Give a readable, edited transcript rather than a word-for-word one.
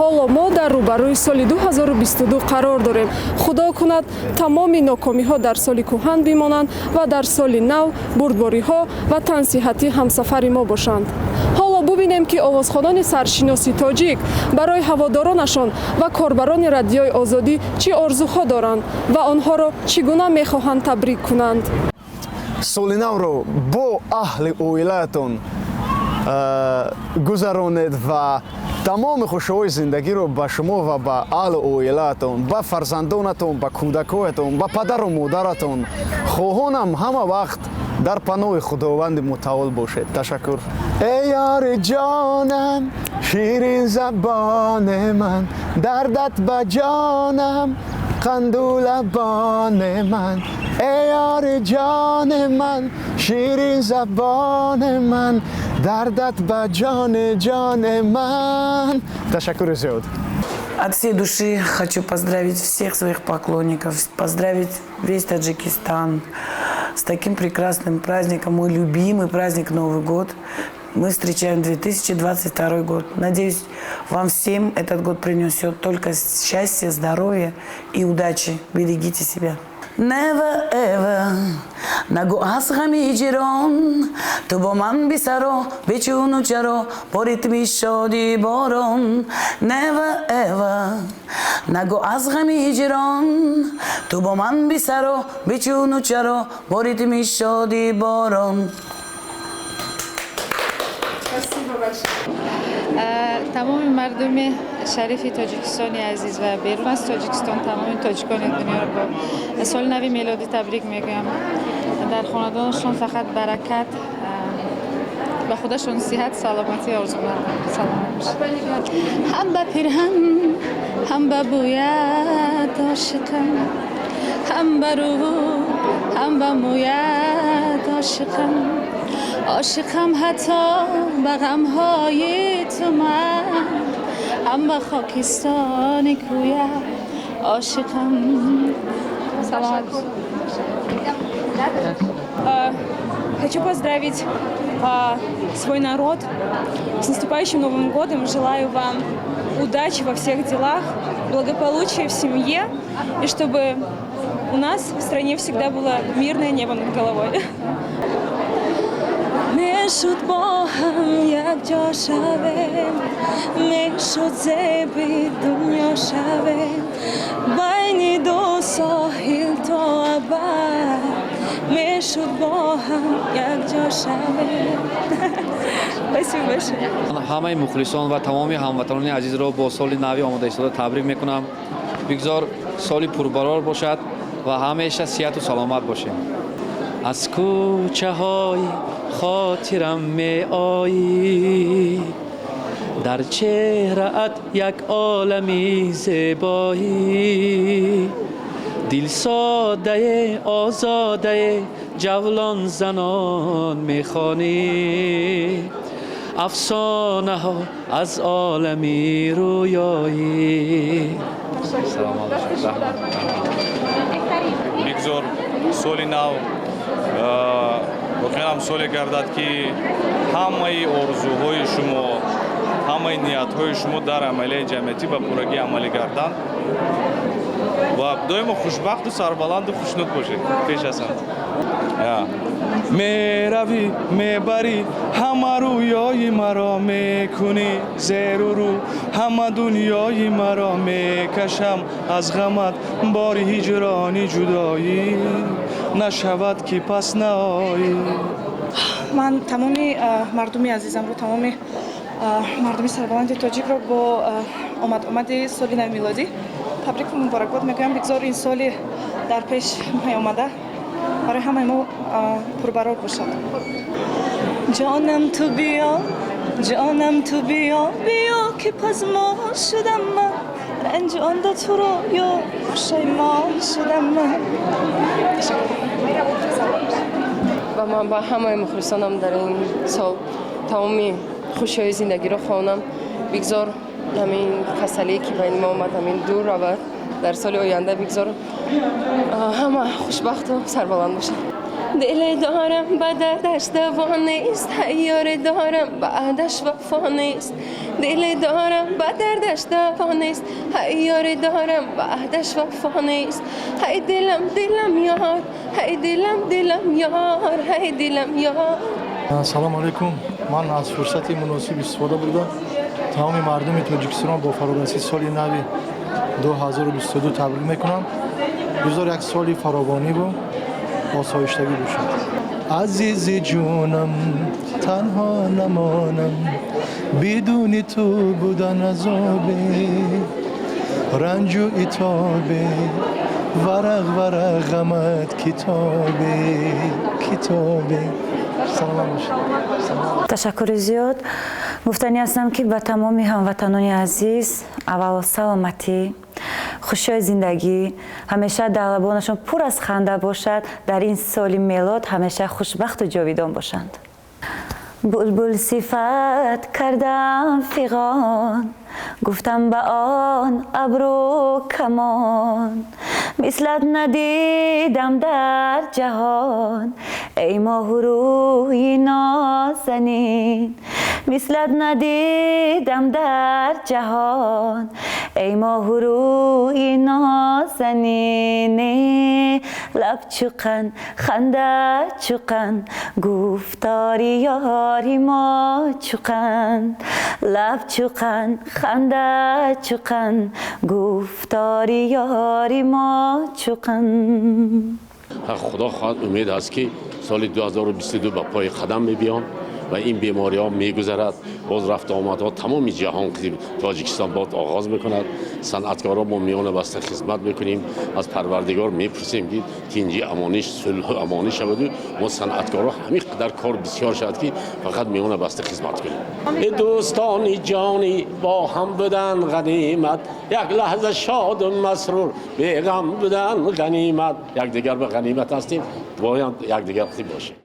Ҳоло мо дар рӯбарӯи соли 2022 қарор дорем. Худо кунад, тамоми нокомиҳо дар соли кӯҳан бимонанд ва дар соли нав бурдбориҳо ва тансиҳатӣ ҳамсафари мо бошанд. Ҳоло бубинем, ки овозхонони саршиноси тоҷик барои ҳаводоронашон ва корбарони Радиои Озодӣ чӣ орзуҳо доранд ва онҳоро чӣ гуна мехоҳанд табрик кунанд. Соли навро бо аҳли оилаатон гузаронед ва тамоми хушиҳои зиндагиро ба шумо ва ба аҳлу оилаатон, ба фарзандонатон, ба кӯдакоятон, ба падару модаратон хоҳонам. Ҳама вақт дар паноҳи Худованди Мутаол бошед. Ташаккур. Эй ёри ҷонам, ширин забони ман, дардат ба ҷонам, қанду лабони ман. Эй ёри ҷони ман, ширин забони ман, дардат ба ҷони ҷони ман. Ташаккури зиёд. От всей души хочу поздравить всех своих поклонников, поздравить весь Таджикистан с таким прекрасным праздником, мой любимый праздник Новый год. Мы встречаем 2022 год. Надеюсь, вам всем этот год принесет только счастье, здоровье и удачи. Берегите себя. Never ever нагӯ аз ғами ҳиҷрон, ту бо ман бисаро, бечуну чаро, бо ритми шоди борон. Never ever нагӯ аз ғами ҳиҷрон, ту бо ман бисаро, бечуну чаро, бо ритми шоди борон. Спасибо большое. Тамоми мардуми шарифи Тоҷикистони азиз ва берун аз Тоҷикистон, тамоми тоҷикони дунёро бо соли нави мелодӣ табрик мегӯям. Дар хонадонашон фақат баракат, ба худашон сиҳат, саломатӣ орзумандам. Саломат бошед. Ҳам ба пирҳан, ҳам ба бӯят ошиқам, ҳам ба рӯ, ҳам ба мӯят ошиқам. Ошиқам ҳатто ба ғамҳои ту ман, ҳам ба хокистони кӯят ошиқам. Саломат. Хочу поздравить свой народ с наступающим Новым годом. Желаю вам удачи во всех делах, благополучия в семье и чтобы у нас в стране всегда было мирное небо над головой. Мешуд бо ҳам якҷо шавем, мешуд зеби дунё шавем, байни ду соҳил то абад мешуд бо ҳам якҷо шавем. Спасибо большое. Ҳамаи мухлисон ва тамоми ҳамватанони азизро бо соли нави омода истода табрик мекунам. Бигзор соли пурбарор бошад ва ҳамеша сиҳату саломат бошем. Аз кӯчаҳои хотирам меоӣ, дар чеҳраат як олами зебоӣ. Дилсодае, озодае, ҷавлон занон мехонӣ, афсонаҳо аз олами рӯёӣ. Саломат бошед, раҳмат. Бигзор соли нав воқеан ҳам соле гардад, ки ҳамаи орзуҳои шумо, ҳамаи ниятҳои шумо дар амалияи ҷамъиятӣ ба пуррагӣ амалӣ гарданд ва доимо хушбахту сарбаланду хушнуд бошед. Пеш аз ҳама, меравӣ, мебарӣ ҳама рӯёи маро, мекунӣ зеру рӯ ҳама дунёи маро. Мекашам аз ғамат бори ҳиҷрони ҷудоӣ, нашавад ки пас наоӣ. Ман тамоми мардуми азизамро, тамоми мардуми сарбаланди тоҷикро бо омад-омади соли нави милодӣ табрику муборакбод мегӯям. Бигзор ин соли дар пеш омада барои ҳамаи мо пурбарор бошад. Ҷонам, ту биё, ҷонам, ту биё, биё, ки пазмон шудам ман, ранҷонда туро ё пушаймон шудам ман. Ва ман ба ҳамаи мухлисонам дар ин сол тамоми хушиҳои зиндагиро хоҳонам. Бигзор ҳамин касалие, ки байни мо омад, ҳамин дур равад. Дар соли оянда бигзор ҳама хушбахту сарбаланд бошад. Диле дорам, ба дардаш даво нест, ҳай ёре дорам, ба аҳдаш вафо нест. Диле дорам, ба дардаш даво нест, ҳай ёре дорам, ба аҳдаш вафо нест. Ҳай дилам, дилам ёр, ҳай дилам, дилам ёр, ҳай дилам ёр. Салом алейкум. Ман аз фурсати муносиб истифода бурда, тамоми мардуми Тоҷикистонро бо фарорасии соли нави 2022 табрик мекунам. Бигзор як соли фаровониву осоиштагӣ бошад. Азизи ҷонам, танҳо намонам, бидуни ту будан азобе, ранҷу итобе, варақ варақ ғамат китобе, китобе. Саломат бошед. Ташаккури зиёд. Гуфтанӣ ҳастам, ки ба тамоми ҳамватанони азиз аввало саломатӣ, хушиҳои зиндагӣ, ҳамеша лабонашон пур аз ханда бошад, дар ин соли мелод ҳамеша хушбахту ҷовидон бошанд. Булбул сифат кардам фиғон, гуфтам ба он абрӯ камон, мислат надидам дар ҷаҳон, эй моҳрӯи нозанин, мислат надидам дар ҷаҳон, эй моҳрӯи нозанин. Лаб чу қанд, ханда чу қанд, гуфтори ёри мо чу қанд, лаб чу қанд, ханда чу қанд, гуфтори ёри мо чу қанд. Худо хоҳад, умед аст, ки соли 2022 ба пои қадам мебиён ва ин бемориҳо мегузарад. Боз рафту омадҳо тамоми ҷаҳон, Тоҷикистон боз оғоз мекунад. Санъаткорон мо миёна баста хизмат мекунем. Аз Парвардигор мепурсем, ки тинҷи, амонӣ, сулҳу амонӣ шаваду мо санъаткорон ҳамин қадар кор бисёр шавад, ки фақат миёна баста хизмат кунем. Дӯстони ҷонӣ, бо ҳам будан ғанимат, як лаҳза шоду масрур, беғам будан ғанимат. Якдигар ба ғанимат ҳастем, бояд якдигар бошем.